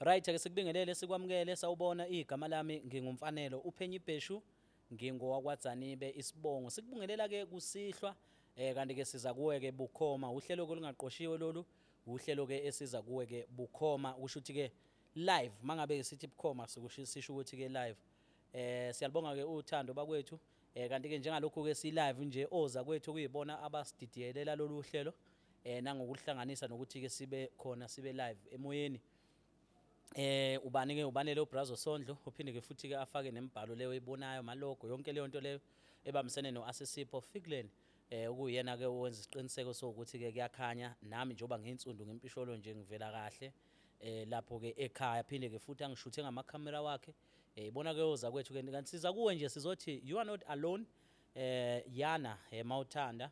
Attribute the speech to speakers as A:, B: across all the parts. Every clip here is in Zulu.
A: Right, ake sikubingelele, sikwamukele. Sawubona, igama lami nginguMfanelo Uphenye Ibheshu, ngingowakwaDzanibe isibongo. Sikubingelela ke kusihlwa, kanti ke siza kuwe ke bukhoma. Uhlelo ke olungaqoshiwe lolu, uhlelo ke esiza kuwe ke bukhoma, kusho ukuthi ke live. Mangabe sithi bukhoma, sikusho sisho ukuthi ke live. Siyalibonga ke uthando bakwethu. Kanti ke njengalokhu ke si live nje, oza kwethu kuyibona abasididiyelela lolu hlelo nangokuhlanganisa nokuthi ke sibe khona, sibe live emoyeni. Ubani ke? Ubanele uBrazo Sondlo, uphinde ke futhi ke afake nemibhalo leyo eyibonayo, malogo, yonke leyo nto leyo ebambisene noAsisipho Figlen, okuyena ke owenza isiqiniseko sokuthi ke kuyakhanya. Nami njengoba ngiyinsundu ngempisholo nje, ngivela kahle lapho ke ekhaya. Phinde ke futhi angishuthe ngamakhamera wakhe. Ibona ke oza kwethu ke. Kanti siza kuwe nje sizothi you are not alone. Yana mawuthanda,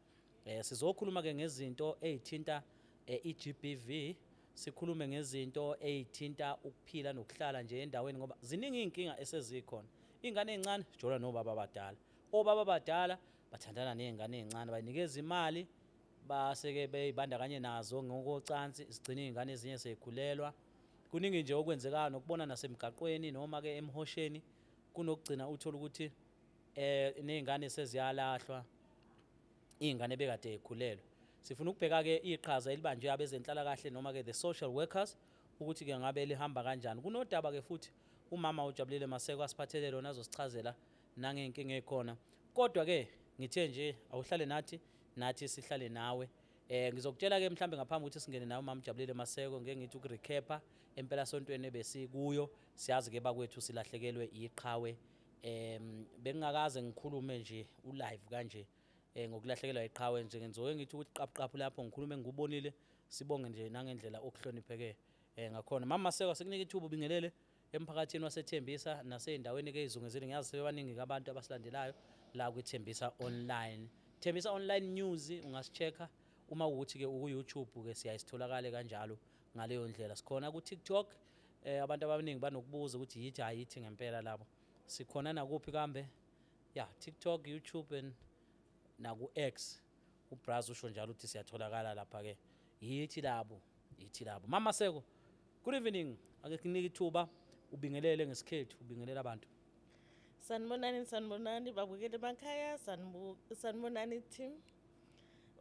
A: sizokhuluma ke ngezinto ezithinta iGBV, sikhulume ngezinto ezithinta ukuphila nokuhlala nje endaweni, ngoba ziningi izinkinga esezikhona. Ingane ezincane zijola nobaba abadala, obaba abadala bathandana nezingane ezincane, banikeza imali, base-ke beyibandakanye nazo ngokocansi, zigcine iy'ngane ezinye sey'khulelwa. Kuningi nje okwenzekayo nokubona nasemgaqweni noma-ke emhosheni, kunokugcina uthole ukuthi ney'ngane seziyalahlwa, iy'ngane bekade y'khulelwe. Sifuna ukubheka-ke iqhaza elibanjwe abezenhlalakahle noma-ke the social workers, ukuthi-ke ngabe lihamba kanjani. Kunodaba-ke futhi umama uJabulile Maseko asiphathele lona, azosichazela nangey'nkinga ey'khona. Kodwa-ke ngithe nje awuhlale nathi, nathi sihlale nawe. Ngizokutshela-ke mhlambe ngaphambi ukuthi singene nawe umama uJabulile Maseko, ngeke ngithi ukurecapa empelasontweni ebesikuyo. Siyazi-ke bakwethu silahlekelwe iqhawe. Bengingakaze ngikhulume nje ulive kanje ngokulahlekelwa iqhawe nje. Ngizoke ngithi ukuthi qaphu qaphu lapho ngikhulume ngikubonile. Sibonge nje nangendlela okuhlonipheke ngakhona. Mama Maseko, sikunika ithuba ubingelele emphakathini waseThembisa nasey'ndaweni ke ey'zungezile. Ngiyazi sebebaningi abantu abasilandelayo la kwiThembisa Online, Thembisa Online News. Ungasi-check-a uma kuwukuthi-ke uku-YouTube ke, siyaye sitholakale kanjalo ngaleyo ndlela. Sikhona ku-TikTok. Abantu abaningi banokubuza ukuthi yithi, hayi, yithi ngempela labo. Sikhona nakuphi kambe? Ya, TikTok, YouTube and naku-X. Ubraz usho njalo ukuthi siyatholakala lapha-ke. Yithi labo, yithi labo. Mama Maseko, good evening. Ake kunike ithuba ubingelele ngesikhethu, ubingelela abantu.
B: Sanibonani, sanibonani babukeli emakhaya, sanibonani team.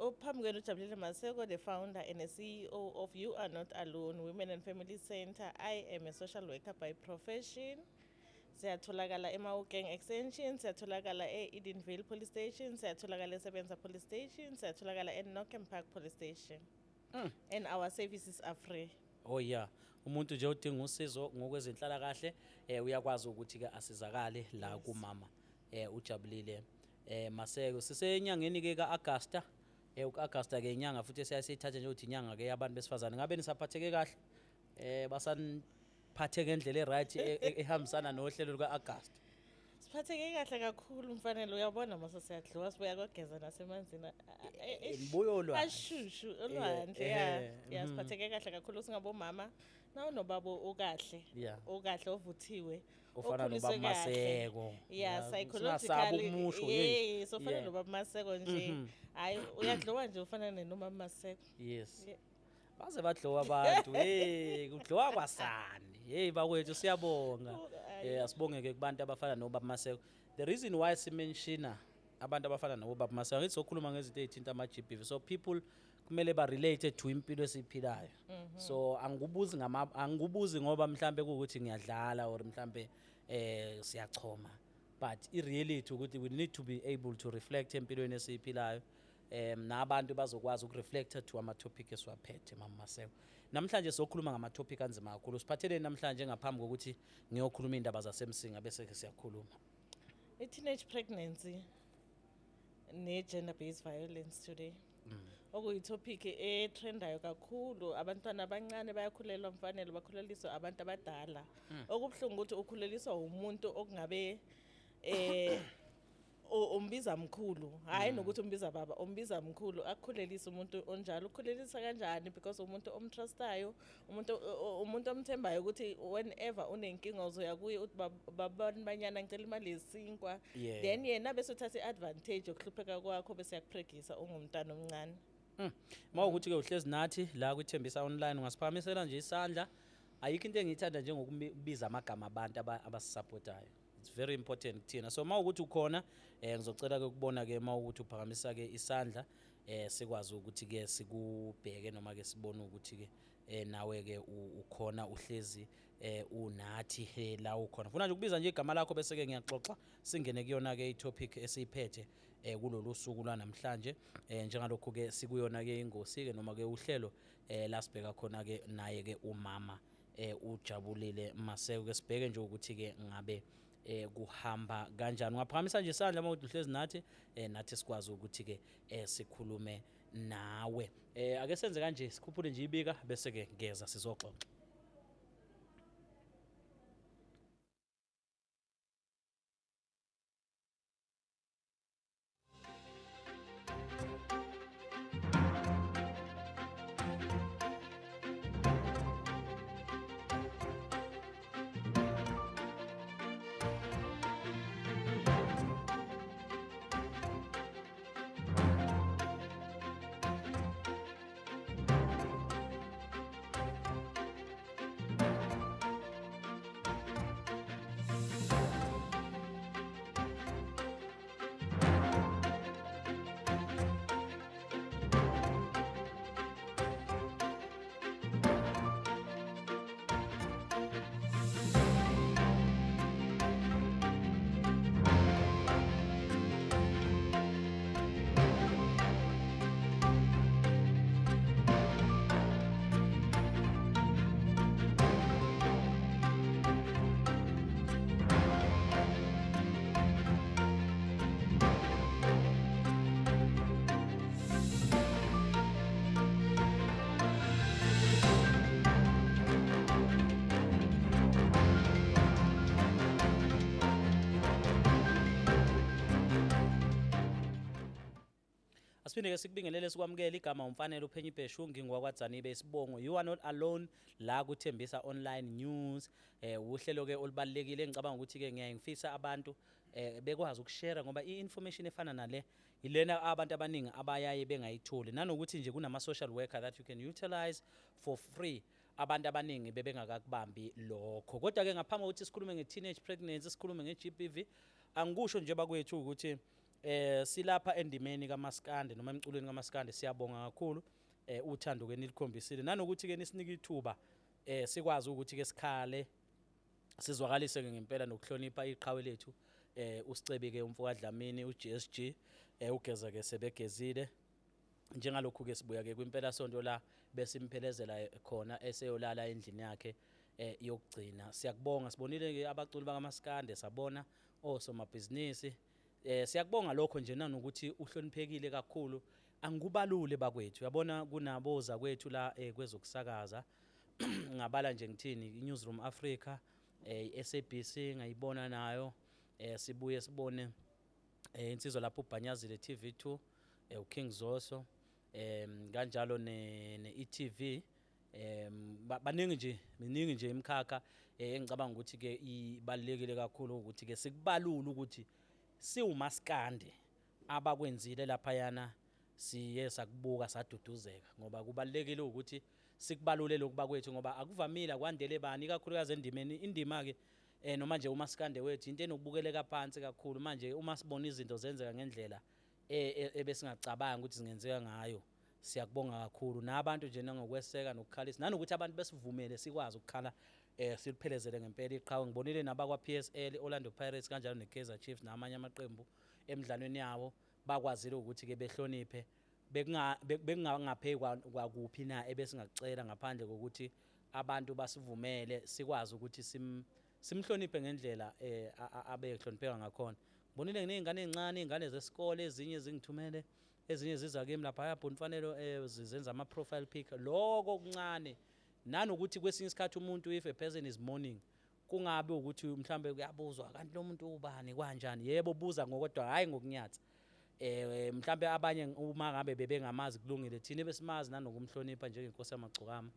B: Uphambi kwenu uJabulile Maseko, the founder and the CEO of You Are Not Alone Women and Family Center. I am a social worker by profession. Siyatholakala eMaukeng Extension, siyatholakala e-Edenvale Police Station, siyatholakala eSebenza Police Station, siyatholakala eKnocken Park Police Station. And our services are free.
A: Oh yeah, umuntu nje odinga usizo ngokwezenhlalakahle uyakwazi ukuthi ke asizakale la kumama uJabulile Maseko. Sisenyangeni ke kaAugusta. UAugusta ke inyanga futhi esiyayithatha nje ukuthi inyanga ke yabantu besifazane. Ngabe nisaphatheke kahle? Basaniphathe ngendlela eright ehambisana nohlelo lukaAugust?
B: Siphatheke kahle kakhulu, Mfanelo. Uyabona mase siyadliwa, sibuya kogeza nasemanzini.
A: Nibuya olwandle.
B: Ashushu olwandle, ya. Ya, siphatheke kahle kakhulu singabomama. Nawunobaba okahle, okahle, ovuthiwe,
A: ofana
B: okhuliswe
A: nobaba
B: kahle.
A: Maseko.
B: Yeah,
A: singasabi
B: psychologically
A: ukumusho, hey.
B: Yes, ufana nobaba Maseko nje. Hayi, uyadliwa nje, ufana nomama Maseko.
A: Yes. Baze badlowa abantu. Hey, kudlowa kwasani. Hey bakwethu, siyabonga.
B: Oh, hayi.
A: Asibongeke kubantu abafana nobaba Maseko. The reason why simentiona abantu abafana nobaba Maseko, ngithi sokhuluma ngezinto ezithinta ama GBV. So people kumele ba related to impilo esiphilayo. So angikubuzi ngama, angikubuzi ngoba mhlambe kuukuthi ngiyadlala or mhlambe siyachoma. But i reality ukuthi we need to be able to reflect empilweni esiyiphilayo. Nabantu bazokwazi ukureflecta to ama topic esiwaphethe. Mama Maseko, namhlanje sokhuluma ngama topic anzima kakhulu. Siphatheleni namhlanje ngaphambi kokuthi ngiyokhuluma indaba zaseMsinga, bese ke siyakhuluma?
B: I-teenage pregnancy ne-gender based violence today, okuyitopic etrendayo kakhulu. Abantwana abancane bayakhulelwa, Mfanelo, bakhuleliswa abantu abadala. Okubuhlungu ukuthi ukhuleliswa umuntu okungabe umbiza mkhulu, hayi nokuthi umbiza baba, umbiza mkhulu. Akukhulelisa umuntu onjalo, ukhulelisa kanjani? Because umuntu omtrustayo, umuntu umuntu omthembayo ukuthi whenever unenkinga uzoya kuye uthi, "Babani banyana, ngicela imali yesinkwa." Then yena bese uthatha i-advantage yokuhlupheka kwakho, bese yakupregisa ungumntana omncane.
A: Mawukuthi ke uhlezi nathi la kwiThembisa Online, ungasiphakamisela nje isandla. Ayikho into engiyithanda njengokubiza amagama abantu abasisupportayo. It's very important kuthina. So uma ukuthi ukhona, ngizocela ke ukubona ke uma ukuthi uphakamisa ke isandla, sikwazi ukuthi ke sikubheke noma ke sibone ukuthi ke nawe ke ukhona, uhlezi unathi he la ukhona. Funa nje ukubiza nje igama lakho, bese ke ngiyaxoxa, singene kuyona ke i-topic esiyiphethe kulolu suku lwanamhlanje, njengalokhu ke sikuyona ke ingosi ke noma ke uhlelo la sibheka khona ke naye ke umama uJabulile Maseko. Ke sibheke nje ukuthi ke ngabe kuhamba kanjani. Ungaphakamisa nje isandla uma uhlezi nathi, nathi sikwazi ukuthi ke sikhulume nawe. Ake senze kanje, sikhuphule nje ibika, bese ke ngeza sizoxoxa. Asiphinde ke sikubingelele, sikwamukele. Igama uMfanelo Uphenye Ibheshu, ngingowakwaDzanibe isibongo. You are not alone la kuThembisa Online News. Uhlelo ke olubalekile, ngicabanga ukuthi ke ngiyaye ngifisa abantu bekwazi ukushare, ngoba i-information efana nale ilena abantu abaningi abayaye bengayitholi, nanokuthi nje kunama social worker that you can utilize for free, abantu abaningi bebengakakubambi lokho. Kodwa ke ngaphambi kokuthi sikhulume nge-teenage pregnancy, sikhulume nge-GBV, angikusho nje bakwethu ukuthi silapha endimeni kaMaskande noma emculweni kaMaskande. Siyabonga kakhulu uthando ke nilikhombisile, nanokuthi ke nisinike ithuba sikwazi ukuthi ke sikhale, sizwakalise ke ngempela nokuhlonipha iqhawe lethu, uSicebi ke umfoka Dlamini, uGSG. Ugeza ke sebegezile. Njengalokhu ke sibuya ke kwimpela sonto la besimphelezela khona eseyolala endlini yakhe yokugcina. Siyakubonga, sibonile ke abaculi bakaMaskande, sabona osomabhizinisi. Siyakubonga lokho nje, nanokuthi uhloniphekile kakhulu. Angikubalule bakwethu, uyabona kunaboza kwethu la kwezokusakaza, ngabala nje ngithini, iNewsroom Africa, iSABC ngayibona nayo, sibuye sibone insizwa lapho uBhanyazile TV2, uKing Zoso, kanjalo ne e-TV. Baningi nje, miningi nje imikhakha engicabanga ukuthi ke ibalekile kakhulu ukuthi ke sikubalule ukuthi siwumaskande abakwenzile lapha yana siye sakubuka saduduzeka, ngoba kubalekile ukuthi sikubalule lokhu bakwethu, ngoba akuvamile kwandele bani, ikakhulukazi endimeni indima ke noma nje umaskande wethu into enokubukeleka phansi kakhulu. Manje uma sibona izinto zenzeka ngendlela ebesingacabanga ukuthi zingenzeka ngayo, siyakubonga kakhulu nabantu nje nangokweseka nokukhalisa, nanokuthi abantu besivumele sikwazi ukukhala, siliphelezele ngempela iqhawe. Ngibonile nabakwa PSL, Orlando Pirates, kanjalo neKaizer Chiefs namanye amaqembu emidlalweni yawo bakwazile ukuthi ke behloniphe. Bekungangapheki kwakuphi na ebesingakucela ngaphandle kokuthi abantu basivumele sikwazi ukuthi simhloniphe ngendlela abehlonipheka ngakhona. Ngibonile ney'ngane ey'ncane, iy'ngane zesikole, ezinye zingithumele, ezinye ziza kimi lapha, bhuti Mfanelo, zenza ama-profile pic. Loko okuncane, nanokuthi kwesinye isikhathi umuntu, if a person is mourning, kungabe ukuthi mhlambe kuyabuzwa kanti lo muntu ubani, kanjani. Yebo, buza ngokodwa, hhayi ngokunyatha. Mhlambe abanye uma ngabe bebengamazi, kulungile. Thina besimazi nanokumhlonipha njengenkosi yamagcokama,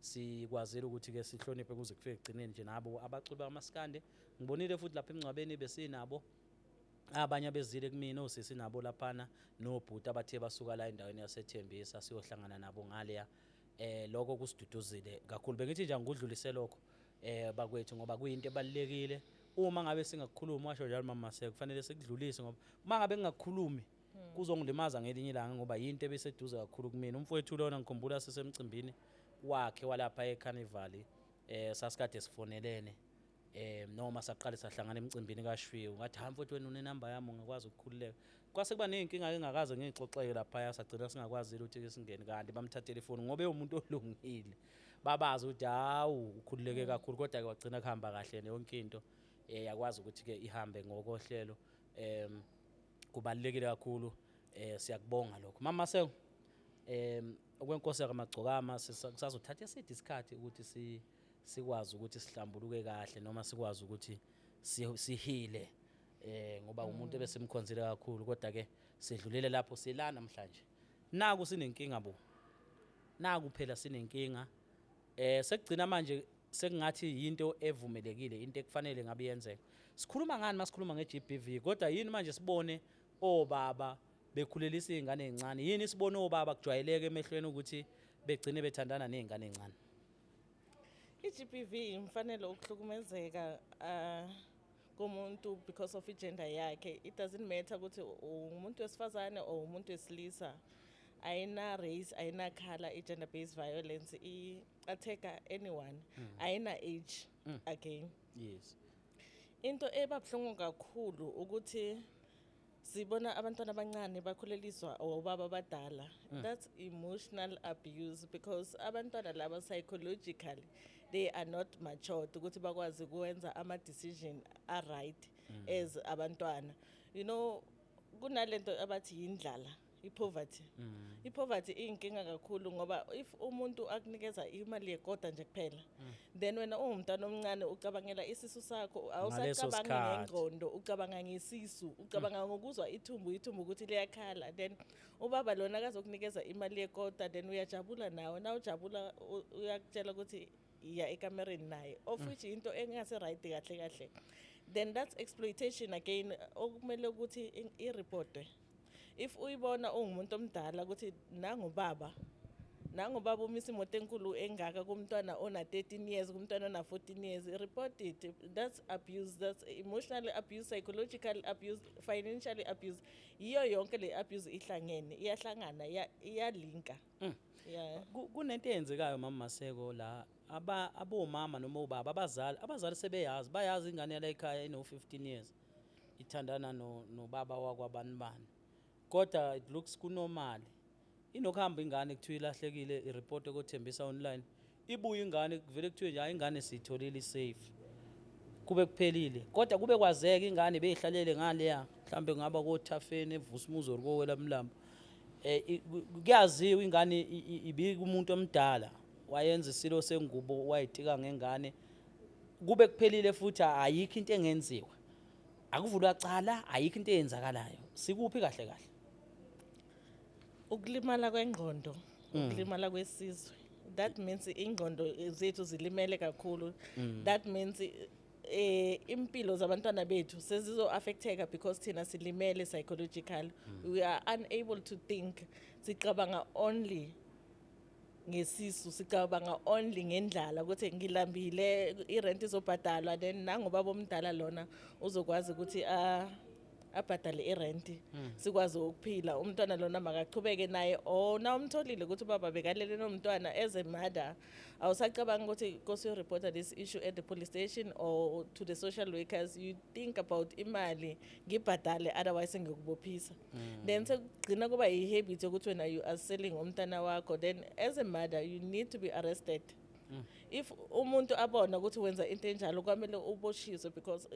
A: sikwazile ukuthi ke sihloniphe kuze kufike ekugcineni nje. Nabo abaculi bakaMaskande ngibonile futhi lapha emngcwabeni besinabo, abanye abezile kumina, osisi nabo laphana nobhuti abathe basuka la endaweni yaseThembisa, siyohlangana nabo ngaleya. Lokho kusiduduzile kakhulu. Bengithi nje angikudlulise lokho, bakwethu, ngoba kuyinto ebalulekile. Uma ngabe singakukhulumi, washo njalo mama Maseko, kufanele sikudlulise, ngoba uma ngabe ngingakukhulumi kuzongilimaza ngelinye ilanga, ngoba yinto ebeseduze kakhulu kumina. Umfowethu lona, ngikhumbula sisemcimbini wakhe walapha eCarnival, sasikade sifonelene, noma saqale sahlangana emcimbini kaShwiwe. Ngathi, "Hayi mfowethu, wena unenamba yami, ungakwazi ukukhululeka." Kwase kuba ney'nkinga engakaze ngiyixoxeke laphaya, sagcina singakwazile ukuthi-ke singene, kanti bamthathele ifoni ngoba ewumuntu olungile, babazi ukuthi hawu, ukhululeke kakhulu. Kodwa-ke wagcina kuhamba kahle yonke into, yakwazi ukuthi-ke ihambe ngokohlelo. Kubalulekile kakhulu, siyakubonga lokho, mama Maseko. Okwenkosi yakamagcokama, kusazothatha eside isikhathi ukuthi sikwazi ukuthi sihlambuluke kahle, noma sikwazi ukuthi sihile, ngoba umuntu ebesimkhonzile kakhulu. Kodwa ke sidlulile lapho, sila namhlanje. Naku sinenkinga bo, naku phela sinenkinga. Sekugcina manje sekungathi yinto evumelekile, into ekufanele ngabe yenzeka. Sikhuluma ngani masikhuluma nge-GBV? Kodwa yini manje sibone obaba bekhulelisa izingane ezincane? Yini sibone obaba kujwayeleke emehlweni ukuthi begcine bethandana nezingane ezincane?
B: I-GBV, imfanelo, ukuhlukumezeka komuntu because of igender yakhe. It doesn't matter ukuthi umuntu wesifazane or umuntu wesilisa, ayina race, ayina color. I-gender based violence i-attacka anyone, ayina age again. Into eba buhlungu kakhulu ukuthi sibona abantwana abancane bakhuleliswa obaba abadala. That's emotional abuse, because abantwana laba psychologically they are not matured ukuthi bakwazi ukwenza ama-decision a-right as abantwana. Kunalento abathi yindlala, i-poverty. I-poverty iyinkinga kakhulu, ngoba if umuntu akunikeza imali yekota nje kuphela, then wena ungumntwana omncane ucabangela isisu sakho.
A: Ngaleso
B: Awusacabangi
A: sikhathi.
B: ngengqondo, ucabanga ngesisu, ucabanga ngokuzwa ithumbu ukuthi liyakhala. Then ubaba lona akazokunikeza imali yekota, then uyajabula nawe. Na ujabula, uyakutshela ukuthi iya ekamereni naye, of which into engase right kahle kahle. Then that's exploitation again, okumele ukuthi irepotwe if uyibona ungumuntu omdala ukuthi nangubaba umisa imoto enkulu engaka kumntwana ona 13 years, kumntwana ona 14 years. Report it. That's abuse, that's emotional abuse, psychological abuse, financial abuse. Yiyo yonke le abuse ihlangene, iyahlangana, iyalinka, yeah.
A: Kunento eyenzekayo, mama Maseko, la aba abomama noma obaba, abazali sebeyazi, bayazi ingane yala ekhaya ino 15 years ithandana no nobaba wakwabani bani, kodwa it looks kunormal. Inokuhamba ingane, kuthiwa ilahlekile, ireport koThembisa online, ibuye ingane, kuvele kuthiwe nje, "Hayi, ingane siyitholile, safe," kube kuphelile. Kodwa kube kwazeka ingane beyihlalele ngaleya, mhlambe kungaba kothafeni eVusumuzi or kowela mlambo. Kuyaziwa ingane ibika umuntu omdala wayenza isilo sengubo, wayitika ngengane, kube kuphelile futhi ayikho into engenziwa, akuvulwa cala, ayikho into eyenzakalayo. Sikuphi kahle kahle?
B: Ukulimala kwengqondo, ukulimala kwesizwe. That means ingqondo zethu zilimele kakhulu. That means impilo zabantwana bethu sezizo affecteka because thina silimele psychological. We are unable to think. Sicabanga only ngesisu, sicabanga only ngendlala, ukuthi ngilambile, irent izobhadalwa, then nangobaba omdala lona uzokwazi ukuthi a abhadale irent, sikwazi ukuphila. Umntwana lona makachubeke naye, or na umtholile ukuthi ubaba bekalele nomntwana. As a mother awusacabanga ukuthi kose uyoreport this issue at the police station or to the social workers. You think about imali, ngibhadale, otherwise ngikubophisa. Then sekugcina kuba yi-habit yokuthi wena you are selling umntana wakho. Then as a mother you need to be arrested. If umuntu abona ukuthi wenza into enjalo, kwamele uboshiswe, because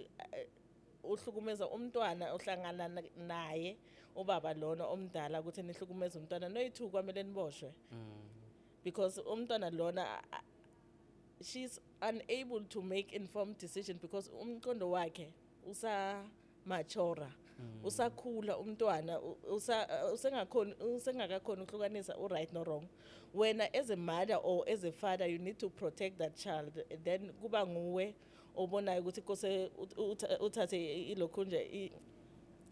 B: uhlukumeza umntwana. Ohlangana naye ubaba lona omdala ukuthi nihlukumeze umntwana noyi-two, kwamele niboshwe, because umntwana lona she's unable to make informed decision, because umqondo wakhe usamachora, usakhula umntwana, usengakhoni, usengakakhoni ukuhlukanisa u-right no-wrong. Wena as a mother or as a father, you need to protect that child. Then kuba nguwe obonayo ukuthi kose uthathe ilokhu nje.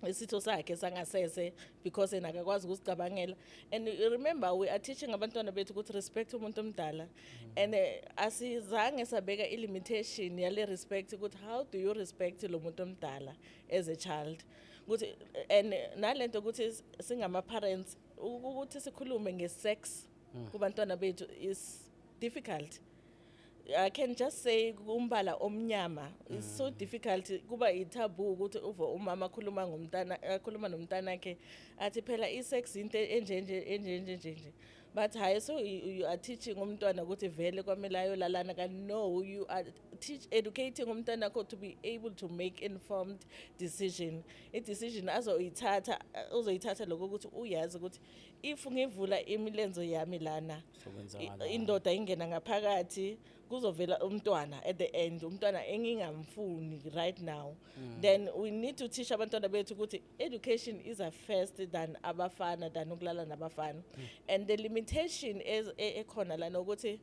B: Isitho sakhe sangasese because yena akakwazi ukusicabangela. And you remember, we are teaching abantwana bethu ukuthi respect umuntu omdala, and asizange sabeka i-limitation yale respect, ukuthi how do you respect lo muntu omdala as a child, ukuthi and nalento ukuthi singama-parents ukuthi sikhulume nge-sex kubantwana bethu is difficult. I can just say kumbala omnyama it's so difficult, kuba i-taboo ukuthi uve umama akhuluma ngomntana, akhuluma nomntanakhe, athi phela i-sex into enjenje enjenje nje, but hayi, so you are teaching umntwana ukuthi vele kwamele ayolalana, kanti no, you are teach educating umntwana wakho to be able to make informed decision, i-decision azoyithatha, uzoyithatha lokho ukuthi uyazi ukuthi if ngivula imilenzo yami lana,
A: Sokwenzakalani.
B: Indoda ingena ngaphakathi, kuzovela umntwana at the end, umntwana engingamfuni right now. Then we need to teach abantwana bethu ukuthi education is a first than abafana, than ukulala nabafana. And the limitation is ekhona lana ukuthi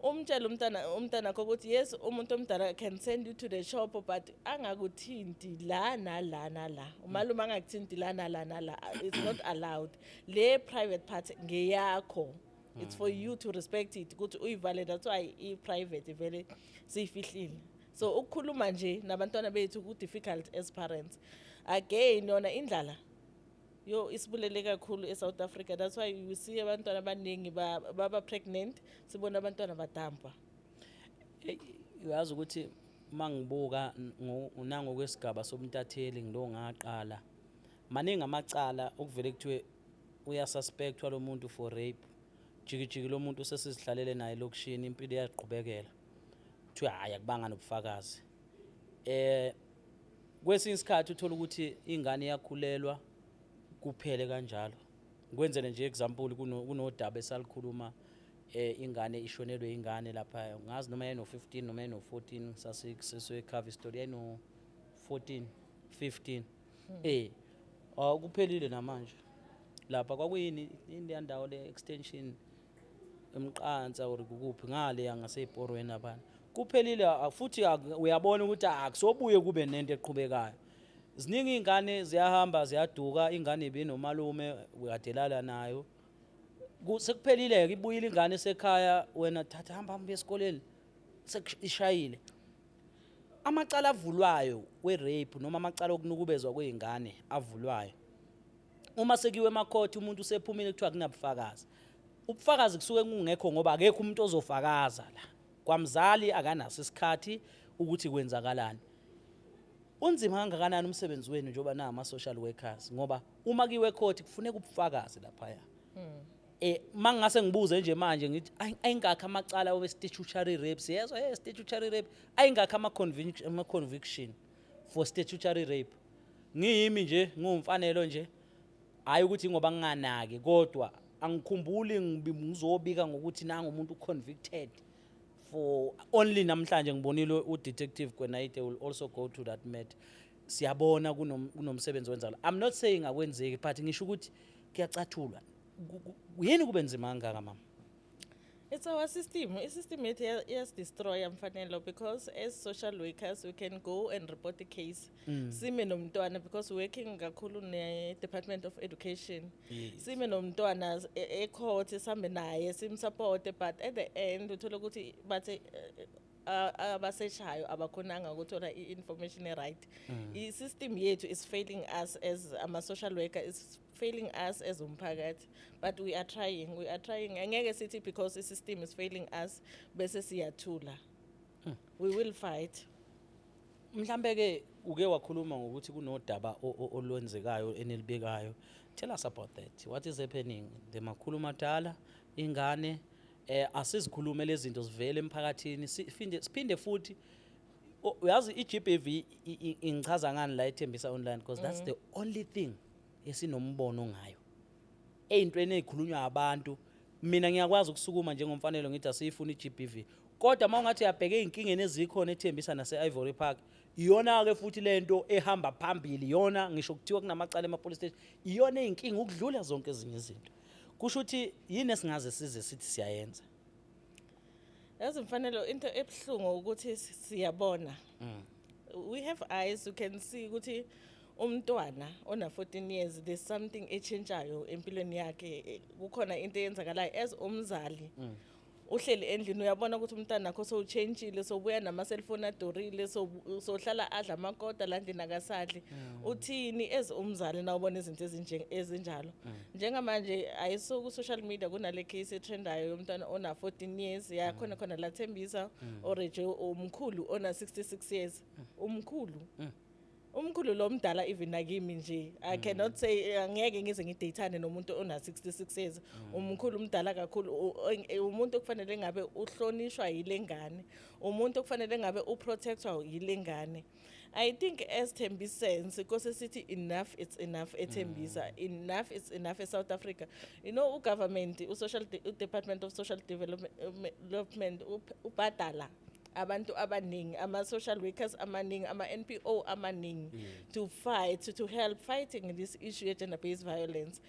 B: umtshele umntana wakho ukuthi yes, umuntu omdala can send you to the shop, but angakuthinti la nala nala, umalume angakuthinti la nala nala, it's not allowed. Le private part ngeyakho, it's for you to respect it, ukuthi uyivale. That's why i-private vele siyifihlile. So ukukhuluma nje nabantwana bethu ku-difficult as parents. Again, yona indlala yo isibulele kakhulu eSouth Africa. That's why you see abantwana abaningi baba pregnant, sibona abantwana badampa.
A: Uyazi ukuthi mangibuka nangokwesigaba sobuntatheli, ngilo ngaqala, maningi amacala okuvele kuthiwe uyasuspectwa lo muntu for rape, jikijiki lo muntu sesizihlalele naye elokishini, impilo iyaqhubekela, kuthiwa hhayi, akubanga nobufakazi. Kwesinye isikhathi uthola ukuthi ingane iyakhulelwa, kuphele kanjalo. Ngikwenzele nje example, kunodaba esalikhuluma, ingane ishonelwe ingane lapha, ngazi noma yayino-15 noma yayino-14, sasisecover story, yayino-14 15, kuphelile namanje lapha. Kwakuyini leya ndawo le extension emqansa or kukuphi ngale yangasey'porweni abantu, kuphelile futhi uyabona ukuthi akusobuye kube nento eqhubekayo. Ziningi iy'ngane ziyahamba ziyaduka, ingane ibinomalume kadelala nayo. Sekuphelile-ke, ibuyile ingane esekhaya, wena thatha, hamba hamba uye esikoleni, ishayile. Amacala avulwayo we-rape noma amacala okunukubezwa kwey'ngane avulwayo, uma sekuyiwe emakhothi, umuntu usephumile, kuthiwa kunabufakazi. Ubufakazi kusuke kungekho ngoba akekho umuntu ozofakaza la kwamzali, akanaso isikhathi ukuthi kwenzakalani. Unzima kangakanani umsebenzi wenu njengoba nama-social workers, ngoba uma kuyiwe ekhothi kufuneka ubufakazi laphaya? Mangingase ngibuze nje manje ngithi ayingakho amacala we-statutory rape, siyezwa statutory rape, ayingakho ama-conviction for statutory rape? Ngiyimi nje ngiwumfanelo nje, hayi ukuthi ngoba nginganaki, kodwa angikhumbuli ngizobika ngokuthi nanga umuntu convicted for only. Namhlanje ngibonile u-Detective Kwenaite will also go to that matter. Siyabona kunomsebenzi wenzakala. I'm not saying akwenzeki, but ngisho ukuthi kuyacathulwa. Yini kube nzima kangaka, mama?
B: It's our system. I-system yethu iyasi-destroya, Mfanelo, because as social workers we can go and report the case. Sime nomntwana because we're working kakhulu ne-Department of Education. Sime nomntwana e-court, sihambe naye, simsupport, but at the end uthola ukuthi bathe abaseshayo abakhonanga ukuthola i-information e-right. I-system yethu is failing us as ama-social worker, is failing us as umphakathi, but we are trying, we are trying. Angeke sithi because i-system is failing us bese siyathula. We will fight.
A: Mhlambe ke uke wakhuluma ngokuthi kunodaba olwenzekayo enilibikayo. Tell us about that. What is happening? The makhulu madala ingane, asizikhulume lezi zinto zivele emphakathini, siphinde futhi uyazi i-GBV ingichaza ngani la eThembisa Online, because that's the only thing esinombono ngayo ey'ntweni ey'khulunywa abantu. Mina ngiyakwazi ukusukuma njengomfanelo ngithi asiyifuni i-GBV, kodwa uma ungathi uyabheka ey'nkingeni ezikhona eThembisa nase-Ivory Park, iyona-ke futhi lento ehamba phambili, iyona ngisho kuthiwa kunamacala ema-police station, iyona ey'nkinga ukudlula zonke ezinye izinto. Kusho ukuthi yini esingaze size sithi siyayenza?
B: Yazi Mfanelo, into ebuhlungu ukuthi siyabona, we have eyes, you can see ukuthi Umntwana ona 14 years, there's something echangeayo empilweni yakhe. Kukhona into eyenzakalayo. As umzali uhleli endlini, uyabona ukuthi umntana akho sowutshentshile, sowubuya nama-cellphone adorile, sohlala adla amakota la ndlini, akasadli. Uthini as umzali na ubona izinto ezinjalo? Njengamanje ayiso ku-social media kunale case etrendayo yomntwana ona-14 years yakhona khona la Thembisa, oreje umkhulu ona-66 years. Umkhulu, umkhulu lo mdala even nakimi nje. I cannot say, angeke ngize ngideyithane nomuntu ona 66 years. Umkhulu, umdala kakhulu. Umuntu okufanele ngabe uhlonishwa yile ngane, umuntu okufanele ngabe uprotectwa yile ngane. I think as Thembisans kose sithi enough, it's enough eThembisa, enough, it's enough eSouth Africa. Ugovernment, u-social Department of Social Development ubhadala abantu abaningi, ama-social workers amaningi, ama-NPO amaningi to fight, to help fighting this issue ye-gender based violence.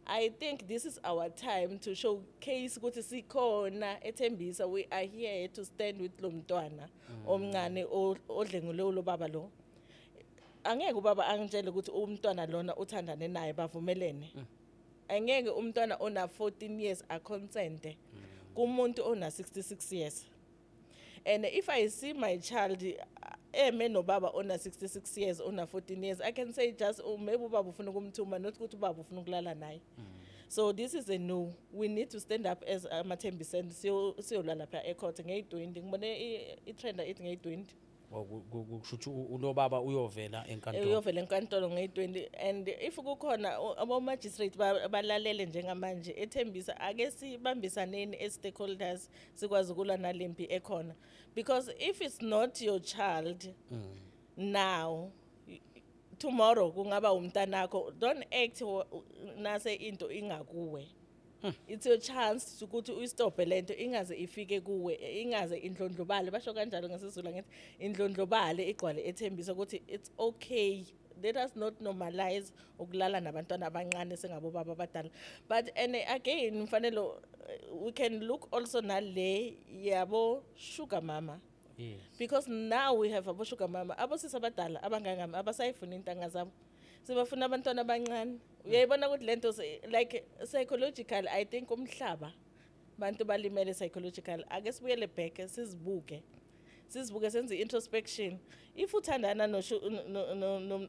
B: I think this is our time to showcase ukuthi sikhona eThembisa. We are here to stand with lo mntwana omncane odlengule lo baba lo. Angeke ubaba angitshele ukuthi umntwana lona uthandane naye, bavumelene. Angeke umntwana ona 14 years aconsente kumuntu ona 66 years. And if I see my child eme nobaba ona 66 years ona 14 years, I can say just, oh, maybe ubaba ufuna ukumthuma, not ukuthi ubaba ufuna ukulala naye. So this is a no. We need to stand up as amaThembiseni, siyolwa lapha ecourt ngeyi-20. Ngibone i-trenda ithi ngeyi-20.
A: Kusho ukuthi ulobaba uyovela enkantolo.
B: Uyovela enkantolo ngeyi-20. And if kukhona abo-magistrate balalele njengamanje eThembisa, ake sibambisaneni as stakeholders, sikwazi ukulwa nalempi ekhona, because if it's not your child now, tomorrow kungaba umntanakho. Don't act nase into ingakuwe. It's your chance ukuthi uyistophe lento ingaze ifike kuwe, ingaze indlondlobale, basho kanjalo ngesiZulu, ngithi indlondlobale igcwale eThembisa, ukuthi it's okay. Let us not normalize ukulala nabantwana abancane sengabo baba abadala. But and again, mfanelo, we can look also nale yabo sugar mama, because now we have abo sugar mama, abosisi abadala abangangami abasayifuni intanga zabo, sibafuna abantwana abancane. Uyayibona ukuthi lento like psychological, I think umhlaba bantu balimele psychological. Ake sibuyele back, sizibuke, sizibuke, senze i-introspection. If uthandana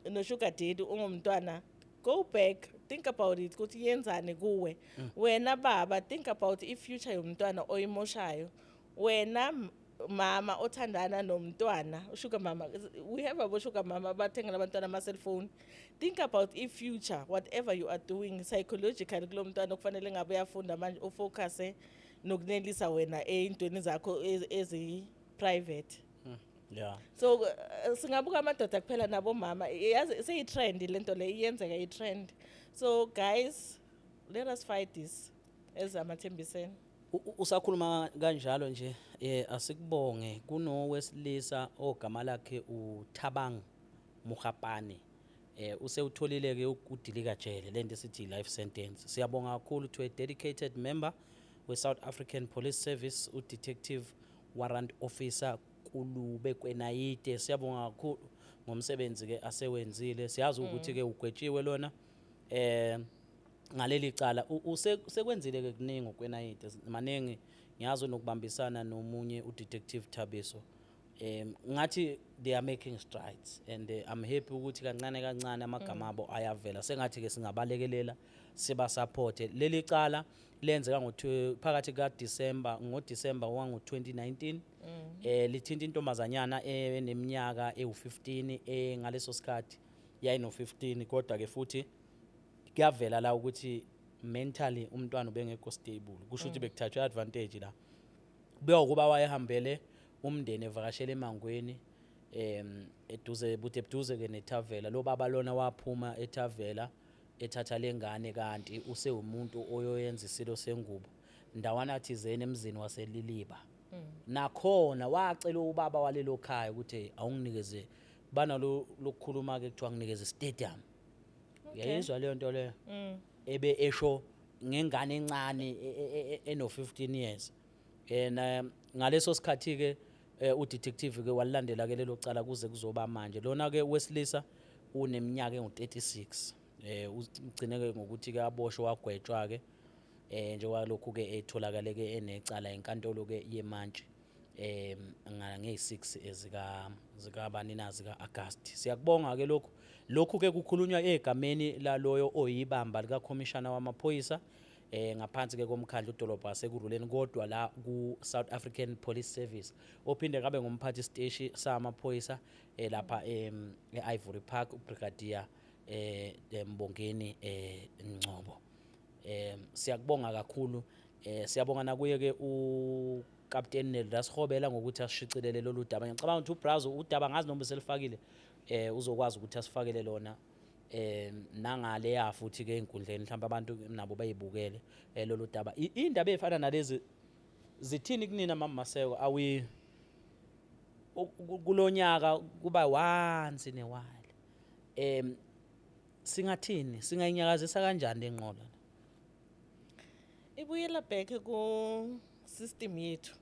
B: no-sugar daddy ungumntwana, go back, think about it ukuthi yenzani kuwe. Wena baba, think about i-future yomntwana oyimoshayo. Wena mama othandana nomntwana usugar mama, we have abo sugar mama abathengela abantwana ama-cellphone, think about i-future, whatever you are doing psychologically kulo mntwana okufanele ngabe uyafunda manje, ufocuse nokunelisa wena ey'ntweni zakho ezi-private. So singabuka amadoda kuphela nabomama, yazi seyi-trend lento le iyenzeka, i-trend. So guys, let us fight this as amaThembiseni.
A: Usakhuluma kanjalo nje, asikubonge kunowesilisa ogama lakhe uThabang Muhapane. Usewutholile ke udilika jele, lento esithi life sentence. Siyabonga kakhulu to a dedicated member we South African Police Service, u-Detective Warrant Officer Kulube Kwenayite. Siyabonga kakhulu ngomsebenzi ke asewenzile. Siyazi ukuthi ke ugwetshiwe lona ngaleli cala. Sekwenzile ke kuningi uKwenayite, maningi, ngiyazi nokubambisana nomunye udetective Thabiso. Ngathi they are making strides and I'm happy ukuthi kancane kancane amagama abo ayavela. Sengathi ke singabalekelela, siba support. Leli cala lenzeka ngo phakathi ka December, ngo December wango 2019. Lithinta intombazanyana eneminyaka ewu15. Ngaleso sikhathi yayino 15, kodwa ke futhi kuyavela la ukuthi mentally umntwana ubengekho stable. Kusho ukuthi bekuthathwe advantage la, kubuya ukuba wayehambele umndeni evakashela eMangweni, eduze bude eduze ke nethavela. Lo baba lona waphuma ethavela ethatha lengane, kanti usewumuntu oyoyenza isilo sengubo ndawana thizeni emzini waseliliba. Nakhona wacela ubaba walelo khaya ukuthi awunginikeze banalo lokukhuluma ke, kuthiwa nginikeze stadium. Uyayizwa leyo nto leyo ebe esho ngengane encane eno 15 years. And ngaleso sikhathi ke udetective ke walilandela ke lelo cala kuze kuzoba manje. Lona ke wesilisa Uneminyaka engu-36. Ugcine ke ngokuthi ke aboshwe, wagwetshwa ke, njengoba lokhu ke etholakale ke enecala enkantolo ke yemantshi ngeyi-6 ezika zikabani na, zika August. Siyakubonga ke lokhu ke kukhulunywa egameni laloyo oyibamba likakhomishana wamaphoyisa ngaphansi ke komkhandlu udolobha waseKurhuleni, kodwa la ku South African Police Service, ophinde kabe ngumphathi siteshi samaphoyisa lapha e-Ivory Park, uBrigadier Mbongeni Ngcobo. Siyakubonga kakhulu. Siyabonga nakuye ke uCaptain Nelda Sihobela ngokuthi asishicilele lolu daba. Ngicabanga ukuthi uBrazo udaba ngazi noma selifakile, uzokwazi ukuthi asifakele lona nangale ya futhi ke enkundleni, mhlawumbe abantu nabo bayibukele lolu daba. Indaba ezifana nalezi zithini kunina, Mama Maseko? Awi kulonyaka kuba once in a while. Singathini, singayinyakazisa kanjani lenqola?
B: Ibuyela back ku system yethu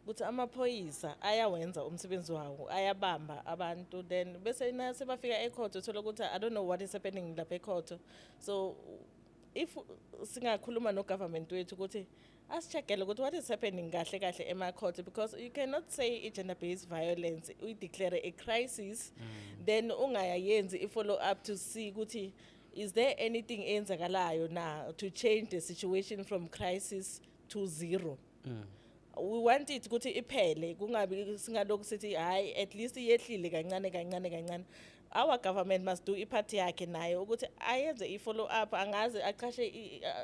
B: ukuthi amaphoyisa ayawenza umsebenzi wawo, ayabamba abantu, then bese na sebafika ecourt uthola ukuthi I don't know what is happening lapha ecourt. So if singakhuluma no government wethu ukuthi asi-checkele ukuthi what is happening kahle kahle ema-court, because you cannot say i-gender based violence uyi-declare a crisis, then ungayayenzi i-follow up to see ukuthi is there anything eyenzakalayo na to change the situation from crisis to zero. We want it ukuthi iphele, kungabi singalokhu sithi hayi, at least iyehlile kancane kancane kancane. Our government must do i-part yakhe naye ukuthi ayenze i-follow up, angaze aqashe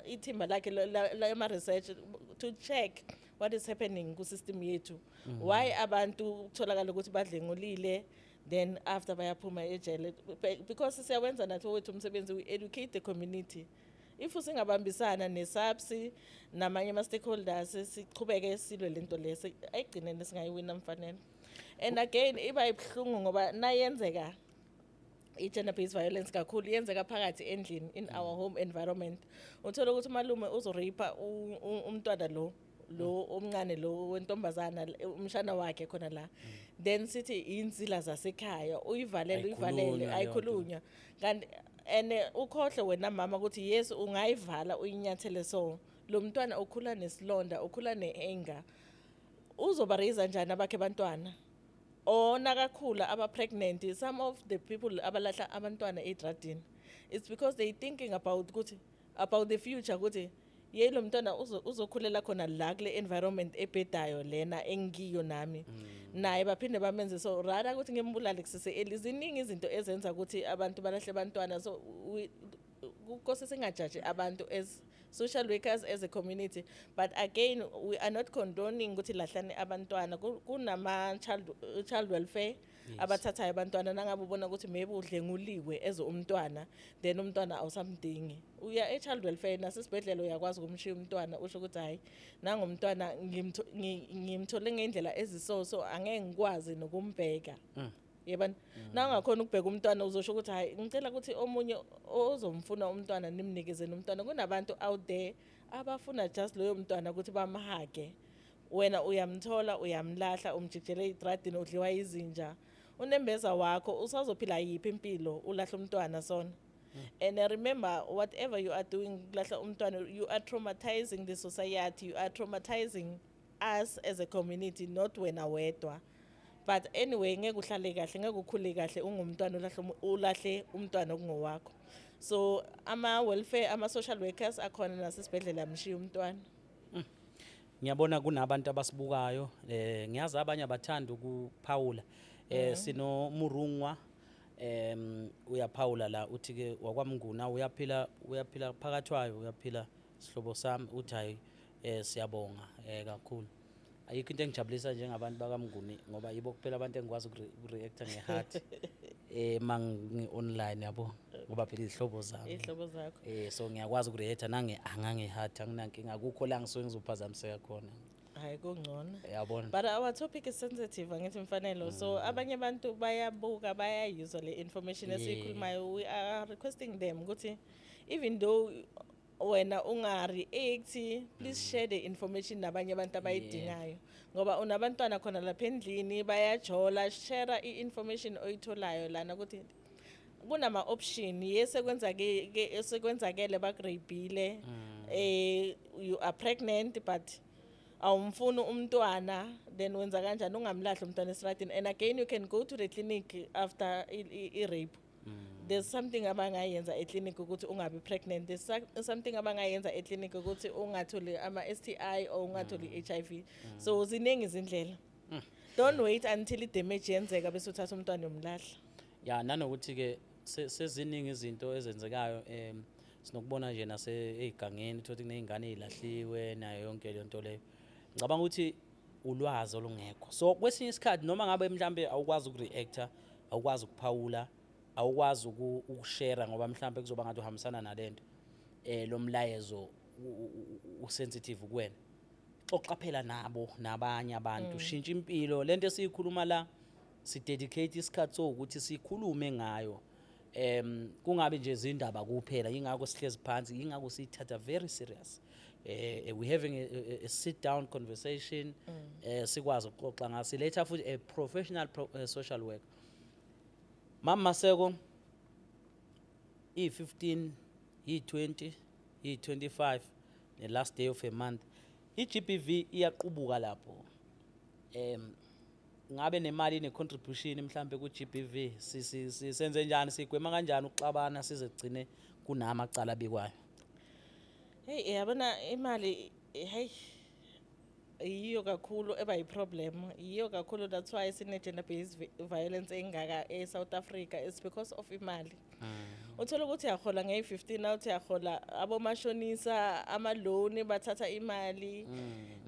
B: ithimba lakhe lama-research to check what is happening ku-system yethu, why abantu kutholakala ukuthi badlengulile, then after bayaphuma ejele. Because siyawenza nathi wethu umsebenzi, we educate the community. If singabambisana ne-SAPS namanye ama-stakeholders, sichubeke silwe lento le, ayigcineni singayiwina, Mfanelo. And again iba ibuhlungu ngoba nayenzeka i-gender based violence kakhulu yenzeka phakathi endlini, in our home environment. Uthola ukuthi umalume uzo-rape umntwana lo omncane, lo wentombazana, umshana wakhe khona la, then sithi insila zasekhaya, uyivalele, uyivalele.
A: Ayikhulunywa leyo nto.
B: Ayikhulunywa. Kanti and ukhohle wena mama ukuthi yes, ungayivala uyinyathele, so lo mntwana ukhula nesilonda, ukhula ne-anger. Uzoba raise njani abakhe abantwana or nakakhula aba-pregnant? Some of the people abalahla abantwana edradini, it's because they thinking about ukuthi about the future, ukuthi ye lo mntwana uzokhulela khona la kule environment ebhedayo lena engiyo nami naye, baphinde bamenze. So rather ukuthi ngimbulale kusese early. Ziningi izinto ezenza ukuthi abantu balahle abantwana, so kose singajaji abantu as social workers, as a community. But again, we are not condoning ukuthi lahlane abantwana. Kunama child welfare abathathayo abantwana. Nangabe ubona ukuthi maybe udlenguliwe as umntwana, then umntwana awusamdingi, uya e-child welfare. Nasesibhedlela uyakwazi ukumshiya umntwana, usho ukuthi hayi, nangumntwana ngimthole ngendlela eziso, so angeke ngikwazi nokumbheka. Yebani, na ungakhona ukubheka umntwana, uzosho ukuthi hayi, ngicela ukuthi omunye ozomfuna umntwana nimnikezeni umntwana. Kunabantu out there abafuna just loyo mntwana ukuthi bam-huge. Wena uyamthola, uyamlahla, umjikijele edradini, udliwa izinja. Unembeza wakho usazophila yiphi impilo ulahla umntwana sona? And remember, whatever you are doing, kulahla umntwana, you are traumatizing the society, you are traumatizing us as a community, not wena wedwa. But anyway, ngeke uhlale kahle, ngeke ukhule kahle ungumntwana ulahle umntwana okungowakho. So ama-welfare, ama-social workers akhona nasesibhedlela, mshiya umntwana.
A: Ngiyabona kunabantu abasibukayo. Ngiyazi abanye abathanda ukuphawula. Sino Murungwa, uyaphawula la, uthi ke wakwaMnguna, uyaphila, uyaphila phakathwayo, uyaphila sihlobo sami. Uthi hayi, siyabonga kakhulu. Ayikho into engijabulisa njengabantu bakaMnguni, ngoba yibo kuphela abantu engikwazi ukureacta nge-heart mangi online, yabo, ngoba phela izihlobo zami.
B: Iy'hlobo zakho.
A: So ngiyakwazi ukureacta nange angange-heart, anginankinga, akukho la ngisuke ngizophazamiseka khona.
B: Hayi, kungcono.
A: Yabona.
B: But our topic is sensitive, angithi Mfanelo? So abanye abantu bayabuka, bayayizwa le information esiyikhulumayo. We are requesting them ukuthi even though wena unga-react, please share the information nabanye abantu abayidingayo, ngoba unabantwana khona lapha endlini bayajola. Share i-information oyitholayo lana ukuthi Kunama option, yes, ekwenzake esekwenzakele, bakurapile, you are pregnant but awumfuni umntwana, then wenza kanjani? Ungamlahli umntwana esitradini. And again, you can go to the clinic after i-rape. There's something abangayenza eclinic ukuthi ungabi pregnant. There's something abangayenza eclinic ukuthi ungatholi ama-STI or ungatholi i-HIV. So ziningi izindlela. Don't wait until i-damage yenzeka bese uthatha umntwana yomlahla.
A: Ya, nanokuthi ke seziningi izinto ezenzekayo, sinokubona nje nase ey'gangeni, uthola ukuthi kuney'ngane ey'lahliwe nayo yonke leyo nto leyo. Ngicabanga ukuthi ulwazi olungekho. So kwesinye isikhathi, noma ngabe mhlambe awukwazi ukureacta, awukwazi ukuphawula, awukwazi ukushare, ngoba mhlambe kuzoba ngathi uhambisana nalento, lo mlayezo usensitive kuwena, xoxa phela nabo nabanye abantu, shintsha impilo. Lento esiyikhuluma la, sidedicate isikhathi sokuthi sikhulume ngayo, kungabe nje izindaba kuphela. Ingakho sihlezi phansi, ingakho siyithatha very serious. We having a sit down conversation, sikwazi ukuxoxa ngaso. Siletha futhi a professional social work. Mama Maseko, i-15, i-20, i-25, the last day of a month, i-GBV iyaqubuka lapho. Ngabe nemali ne-contribution mhlambe ku-GBV? Senze njani, sigwema kanjani ukuxabana size kugcine kunamacala abikwayo?
B: Hey, yabona imali, hey, yiyo kakhulu eba yi-problem, yiyo kakhulu. That's why sine-gender based violence engaka e-South Africa. It's because of imali. Uthola ukuthi uyahola ngeyi-15, awuthi uyahola, abomashonisa, ama-loan, bathatha imali,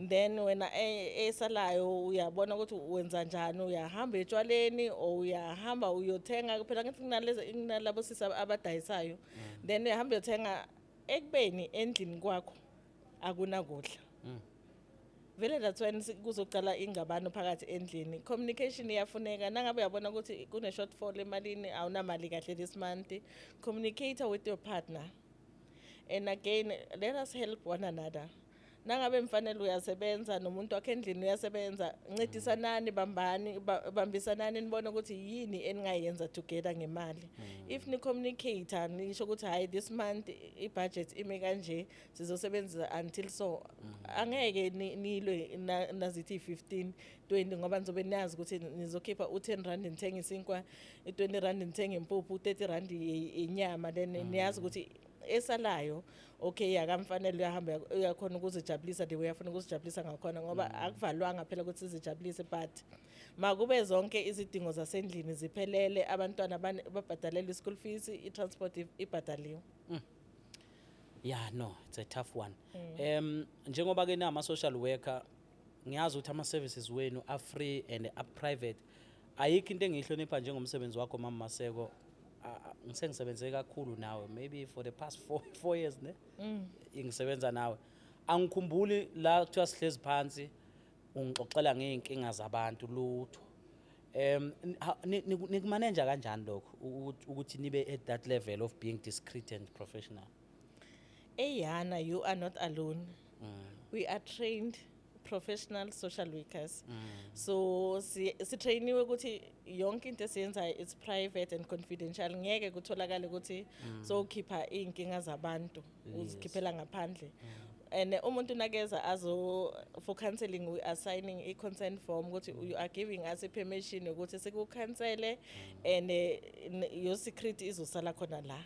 B: then wena esalayo uyabona ukuthi wenza njani. Uyahamba etshwaleni or uyahamba uyothenga. Phela ngithi kunalezi, kunalabo sisi abadayisayo, then uyahamba uyothenga ekubeni endlini kwakho akunakudla vele. That's when kuzoqala ingabano phakathi endlini. Communication iyafuneka. Nangabe uyabona ukuthi kune-shortfall emalini, awunamali kahle this month, communicate with your partner. And again, let us help one another. Nangabe mfanele uyasebenza, nomuntu wakhe endlini uyasebenza, ncedisanani, bambani, bambisanani, nibone ukuthi yini eningayenza together ngemali. If ni-communicate, nisho ukuthi hayi, this month i-budget ime kanje, sizosebenzisa until so, angeke nilwe nazithi 15 20, ngoba nizobe niyazi ukuthi nizokhipha u-10 rand nithenge isinkwa, i-20 rand nithenge impuphu, u-30 rand inyama, then niyazi ukuthi esalayo, okay, akamfanele uyahamba, uyakhona ukuzijabulisa the way afuna ukuzijabulisa ngakhona, ngoba akuvalwanga phela ukuthi sizijabulise, but makube zonke izidingo zasendlini ziphelele, abantwana babhadalelwe i-school fees, i-transport ibhadaliwe.
A: Yeah, no, it's a tough one. Njengoba ke nama social worker, ngiyazi ukuthi ama services wenu are free and are private. Ayikho into engiyihlonipha njengomsebenzi wakho, Mama Maseko. Ngisengisebenze kakhulu nawe, maybe for the past 4 years, ne? Ngisebenza nawe. Angikhumbuli la kuthiwa sihlezi phansi ungixoxela ngey'nkinga zabantu, lutho. Nikumanenja kanjani lokho ukuthi nibe at that level of being discreet and professional?
B: Eyana, you are not alone. We are trained professional social workers. So sitrainiwe ukuthi yonke into esiyenzayo is private and confidential. Ngeke kutholakale ukuthi sowukhipha iy'nkinga zabantu, uzikhiphela ngaphandle. And umuntu nakeza azo for counseling, we are signing i-consent form ukuthi you are giving us i-permission ukuthi sikukhansele and your secret izosala khona la.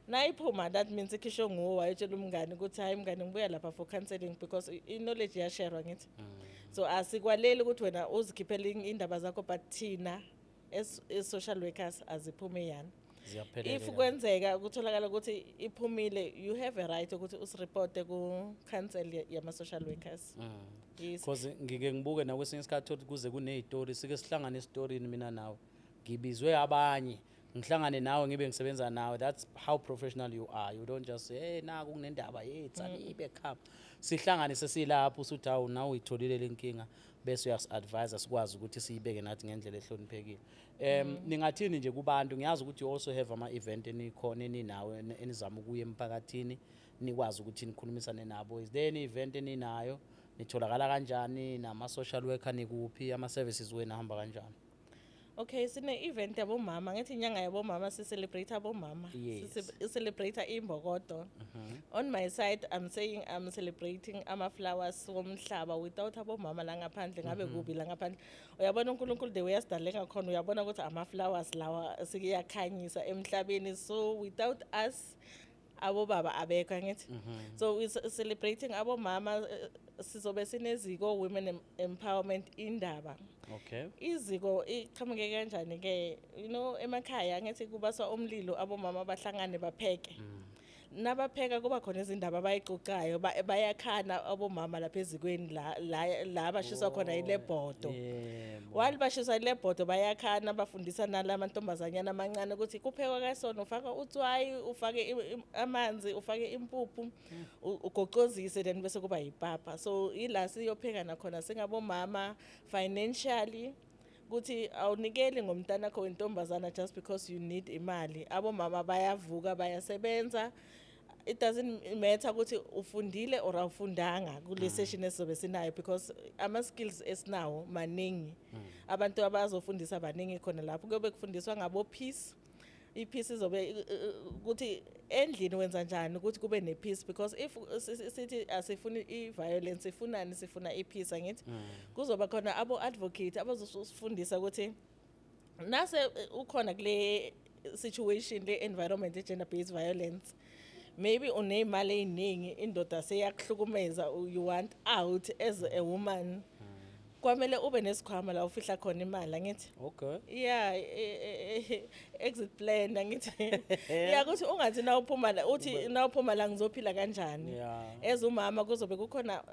B: Nayiphuma, that means ikhishwe nguwe, wayetshela umngane ukuthi hayi mngane, ngibuya lapha for counseling, because i-knowledge iyasherwa ngithi. So asikwaleli ukuthi wena uzikhiphele indaba zakho, but thina as social workers aziphume yani.
A: Ziyaphelela.
B: If kwenzeka kutholakala ukuthi iphumile, you have a right ukuthi usireporte ku-council yama-social workers. Yes.
A: Because ngike ngibuke nakwesinye isikhathi ukuthi kuze kuney'tori, sike sihlangane esitorini mina nawe, ngibizwe abanye, ngihlangane nawe, ngibe ngisebenza nawe. That's how professional you are. You don't just say, "Hey, naku kunendaba, hey, tsanibe, come sihlangane." Sesilapho usuthi, "Hawu, nawe uyitholile le nkinga," bese uyasi-advise, sikwazi ukuthi siyibeke nathi ngendlela ehloniphekile. Ningathini nje kubantu? Ngiyazi ukuthi you also have ama-event enikhona eninawo, enizama ukuya emphakathini, nikwazi ukuthi nikhulumisane nabo. Is there any event eninayo? Nitholakala kanjani nama-social worker? Nikuphi? Ama-services wenu ahamba kanjani?
B: Okay, sine-event yabomama. Ngithi inyanga yabomama, si-celebrate abomama. Si-celebrate imbokodo. On my side I'm saying I'm celebrating ama-flowers womhlaba. Without abomama la ngaphandle ngabe kubi la ngaphandle. Uyabona, uNkulunkulu the way asidale ngakhona, uyabona ukuthi ama-flowers lawa sikuyakhanyisa emhlabeni, so without us abobaba abekho, angithi? So we celebrating abomama. Sizobe sineziko women empowerment indaba. Iziko iqhamuke kanjani ke? Emakhaya ngithi kubaswa umlilo, abomama bahlangane bapheke. Nabapheka kuba khona izindaba abayixoxayo, bayakhana abomama lapha ezikweni la la la bashiswa khona ilebhodo. While bashiswa ilebhodo bayakhana, bafundisa nalamantombazanyana amancane ukuthi kuphekwa kasona, ufaka utswayi, ufake amanzi, ufake impuphu, ugocozise, then bese kuba yipapa. So ila siyopheka nakhona singabomama financially, ukuthi awunikeli ngomntanakho wentombazana just because you need imali. Abomama bayavuka, bayasebenza. It doesn't matter ukuthi ufundile or awufundanga kule session esizobe sinayo, because ama-skills esinawo maningi. Abantu abazofundisa baningi khona lapho. Kuyobe kufundiswa ngabo-peace. I-peace izobe ukuthi endlini wenza njani ukuthi kube ne-peace, because if sithi asifuni i-violence, sifunani? Sifuna i-peace, angithi? Kuzoba khona abo-advocate abazosifundisa ukuthi nase ukhona kule situation, le environment ye-gender based violence, maybe uneyimali ey'ningi, indoda seyakuhlukumeza, you want out as a woman, kwamele ube nesikhwama la ufihla khona imali, angithi? Yeah, exit plan, angithi? Yeah, ukuthi ungathi nawuphuma la, uthi nawuphuma la ngizophila kanjani? As umama kuzobe kukhona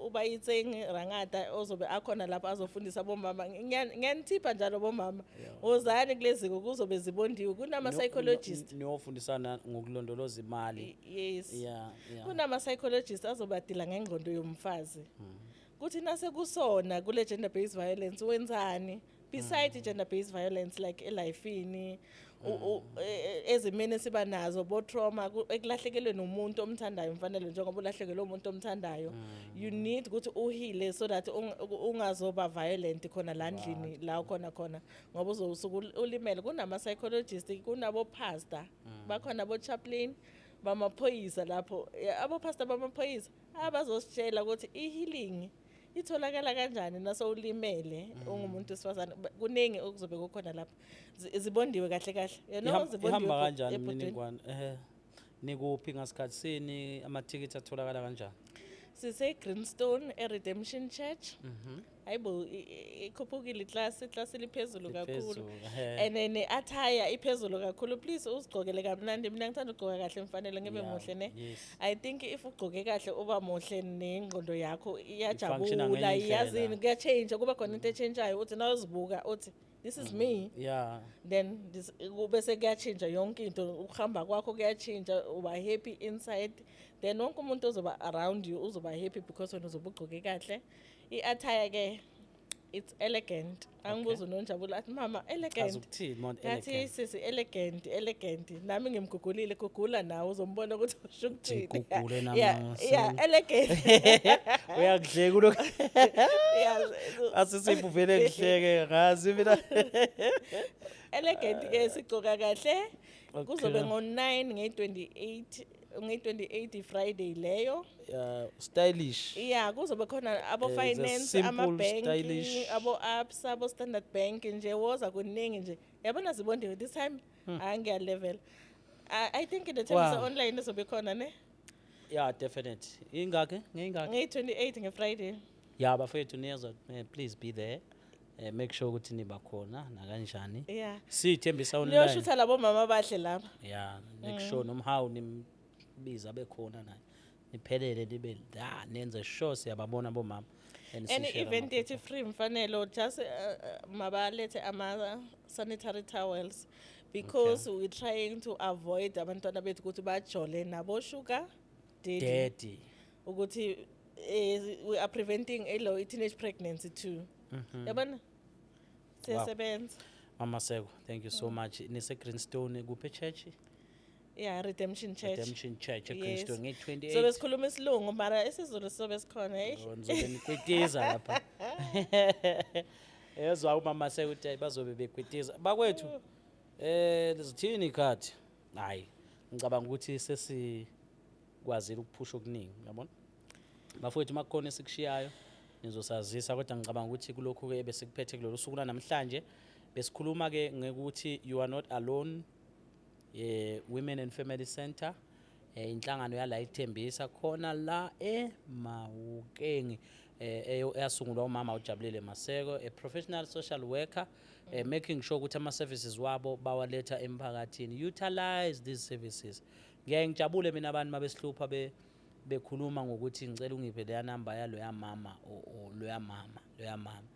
B: uBayitseng Rangata ozobe akhona lapho azofundisa abomama. Ngiyanithipha njalo bomama, wozani kuleziko, kuzobe zibondiwe, kunama-psychologist.
A: Niyofundisana ngokulondoloza imali.
B: Yes.
A: Yeah.
B: Kunama-psychologist azobadila ngengqondo yomfazi, kuthi nasekusona kule gender based violence wenzani, beside gender based violence, like elifini ezimeni esiba nazo bo trauma, ekulahlekelweni umuntu omthandayo. Mfanele njengoba ulahlekelwe umuntu omthandayo, you need ukuthi u-heale so that ungazoba violent khona la ndlini la ukhona khona, ngoba uzosuka ulimele. Kunama psychologist, kunabo pastor, bakhona bo chaplain bamaphoyisa lapho. Abo pastor bamaphoyisa abazositshela ukuthi i-healing itholakala kanjani nasowulimele ungumuntu wesifazane. Kuningi okuzobe kukhona lapho. Zibondiwe kahle kahle, you know, zibondiwe
A: Ihamba kanjani
B: ebhodweni.
A: Mniningwane, nikuphi, ngasikhathi sini, amathikithi atholakala kanjani?
B: Sise-Greenstone e-Redemption Church. Hayibo, ikhuphukile iklasi, iklasi liphezulu kakhulu.
A: Liphezulu, ehhe.
B: And then ne-attire iphezulu kakhulu. Please uzigqokele kamnandi. Mina ngithanda ukugqoka kahle, mfanele ngibe muhle ne. I think if ugqoke kahle uba muhle, nengqondo yakho
A: I-functiona
B: iyajabula.
A: ngenye indlela.
B: Iyazini, kuya-change, kuba khona into etshentshayo, uthi nawuzibuka uthi, "This is me." Then this bese kuyatshintsha yonke into, ukuhamba kwakho kuyatshintsha, uba happy inside, then wonke umuntu ozoba around you uzoba happy because wena uzobe ugqoke kahle. I-attire ke, it's elegant. Angibuza uNonjabulo athi, "Mama,
A: Chaza
B: elegant."
A: ukuthini mont
B: Ngathi,
A: elegant?
B: "Sisi, elegant, elegant." Nami ngimgugulile, gugula nawe uzombona ukuthi usho ukuthini.
A: Ngigugule nami.
B: Yeah, elegant.
A: Uyakudleka ulokhu.
B: Yeah.
A: Asisipho vele ngihleke ngazi mina.
B: Elegant ke, sigcoka kahle. Kuzobe ngo-9 nge-28, nge-28 Friday leyo.
A: Yeah, stylish.
B: Yeah, kuzobe khona abo
A: It's a
B: finance,
A: simple,
B: ama-bank,
A: stylish.
B: abo Absa, abo Standard Bank nje, woza kuningi nje. Yabona zibondiwe this time, hayi ngiya-level. I think in the terms online izobe khona ne.
A: Yeah, definite. Ingakhi? Ngeyingakhi?
B: Nge-28 nge-Friday.
A: Yeah, bafethu niyezwa, please be there. Make sure ukuthi niba khona nakanjani. Sithembisa online.
B: Niyoshutha labo mama abahle lapha.
A: Yeah, make sure nomhawu nimbiza abe khona naye. Niphelele nibe la, nenze sure siyababona bomama. And
B: Any
A: sishare
B: event
A: ama-
B: yethu free, mfanelo, just mabalethe ama sanitary towels because we're trying to avoid abantwana bethu ukuthi bajole nabo sugar daddy.
A: Daddy.
B: Ukuthi we are preventing elo teenage pregnancy too. Yabona? Siyasebenza.
A: Mama Seko, thank you so much. Nise Greenstone kuphi church?
B: Yeah, Redemption Church.
A: Redemption Church
B: Yes.
A: eGreenstone nge-28.
B: Sobe sikhuluma isilungu mara isiZulu sobe sikhona, hey.
A: Oh, nizobe nikwitiza lapha. Ezwa umama sekuthi hayi, bazobe bekwitiza bakwethu. Zithini ikhathi? Hayi, ngicabanga ukuthi sesikwazile ukuphusha okuningi, yabona bafowethu. Uma kukhona esikushiyayo nizosazisa, kodwa ngicabanga ukuthi kulokhu-ke besikuphethe kulolu suku lwanamhlanje, besikhuluma-ke ngekuthi You Are Not Alone Women and Family Center, inhlangano yala ithembisa khona la eMahokeng, eyasungulwa umama uJabulile Maseko, a professional social worker, making sure ukuthi ama services wabo bawaletha emphakathini. Utilize these services. Ngiyaye ngijabule mina abantu mabesihlupha bekhuluma ngokuthi ngicela ungiphe leya namba yaloya mama or loya mama, loya mama.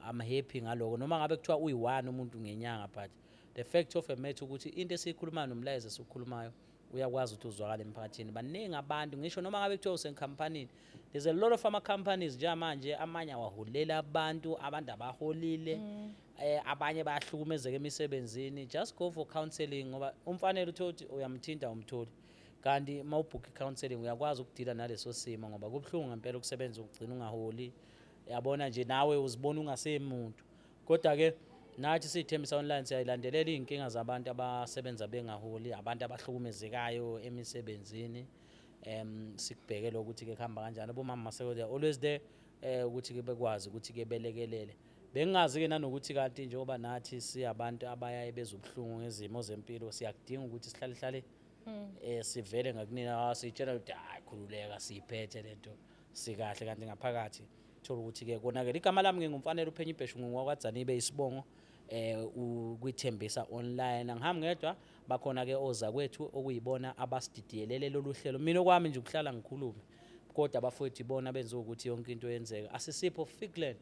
A: I'm happy ngaloko, noma ngabe kuthiwa uyi-one umuntu ngenyanga, but the fact of a matter ukuthi into esiyikhulumayo nomlayezo esiwukhulumayo uyakwazi ukuthi uzwakale emphakathini. Baningi abantu, ngisho noma ngabe kuthiwa usenkampanini, there's a lot of ama-companies njengamanje, amanye awaholela abantu, abantu abaholile, abanye bayahlukumezeka emisebenzini. Just go for counseling, ngoba umfanele uthole ukuthi uyamthinta umtholi, kanti uma ubhukha i-counseling uyakwazi ukudila naleso simo, ngoba kubuhlungu ngempela ukusebenza ugcina ungaholi, yabona nje, nawe uzibona ungasemuntu. Kodwa-ke nathi siyiThembisa Online siyayilandelela iy'nkinga zabantu abasebenza bengaholi, abantu abahlukumezekayo emisebenzini, sikubheke lokho ukuthi-ke kuhamba kanjani. Abomama Maseko, they are always there ukuthi-ke bekwazi ukuthi-ke belekelele. Bengingazi-ke nanokuthi kanti njengoba nathi siyabantu abayaye bezwa ubuhlungu ngezimo zempilo, siyakudinga ukuthi sihlale hlale sivele ngakunina. Siyitshela ukuthi hayi, khululeka, siyiphethe lento, sikahle, kanti ngaphakathi thola ukuthi-ke konakele. Igama lami ngingumfanele uPhenye Ibheshu, ngingowakwaDzanibe isibongo, kwithembisa Online. Angihambi ngedwa, bakhona ke ozakwethu okuyibona abasididiyelele lolu hlelo. Mina okwami nje ukuhlala ngikhulume, kodwa abafowethu ibona benze ukuthi yonke into yenzeka. Asisipho Figland,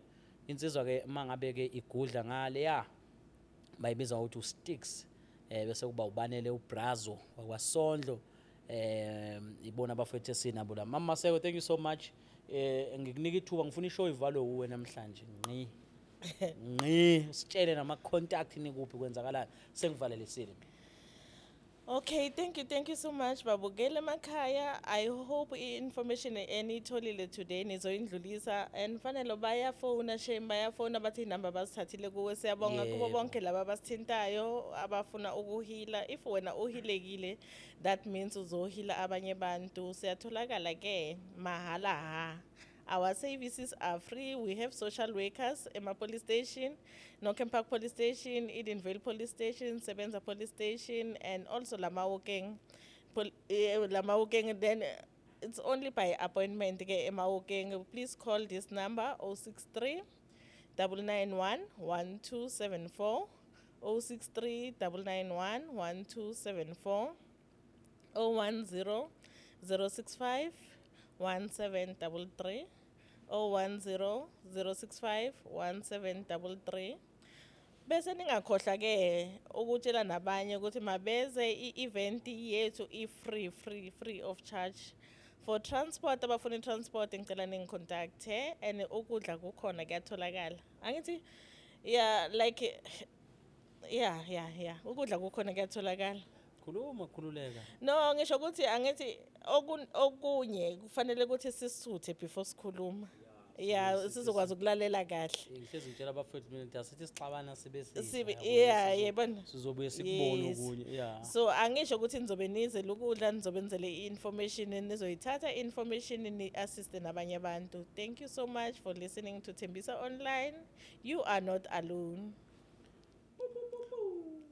A: insizwa ke mangabe ke igudla ngale ya bayibiza ngokuthi uSticks, bese kuba uBanele uBrazo wakwaSondlo, ibona abafowethu esinabo la. Mama Maseko, thank you so much. Ngikunika ithuba, ngifuna ishow ivalwe uwe namhlanje ngqi ngqi, sitshele nama contact, nikuphi, kwenzakalani, sengivalelisile.
B: Okay, thank you, thank you so much, babukele emakhaya. I hope i-information eniyitholile today nizoyindlulisa, and fanele bayafona, shame, bayafona bathi inamba bazithathile kuwe. Siyabonga kubo bonke laba abasithintayo abafuna ukuhila. If wena uhilekile, that means uzohila abanye abantu. Siyatholakala ke mahala ha. Our services are free. We have social workers ema police station, Norkem Park Police Station, Edenvale Police Station, Sebenza Police Station, and also Lamahokeng. Lamahokeng, then it's only by appointment ke eMahokeng. Please call this number, 063 991 1274, 063 991 1274, 010 065 1733, 010 065 1733. Bese ningakhohlwa ke ukutshela nabanye ukuthi mabeze i-event yethu, i-free, free, free of charge. For transport, abafuna i-transport, ngicela ningicontacte, and ukudla kukhona, kuyatholakala, angithi? Yeah, like, yeah, ukudla kukhona, kuyatholakala.
A: Khuluma, khululeka.
B: No, ngisho ukuthi angithi okunye kufanele ukuthi sisuthe before sikhuluma, yeah, sizokwazi ukulalela kahle.
A: Ngihlezi ngitshela abafowethu mina ngithi asithi sixabana sibe sidla,
B: Sibe
A: yabona,
B: yebona.
A: Sizobuye sikubone okunye, yeah.
B: So angisho ukuthi nizobe nizele ukudla, nizobe nizele i-information, nizoyithatha i-information ni-assiste nabanye abantu. Thank you so much for listening to Tembisa Online. You are not alone.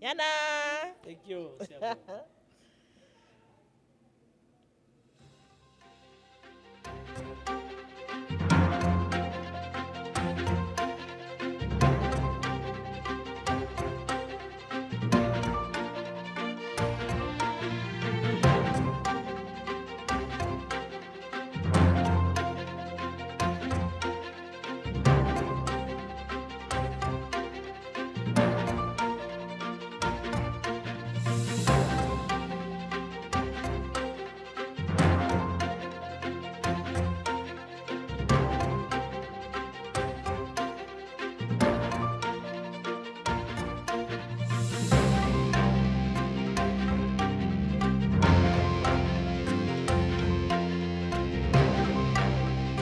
B: Yana.
A: Thank you, siyabonga.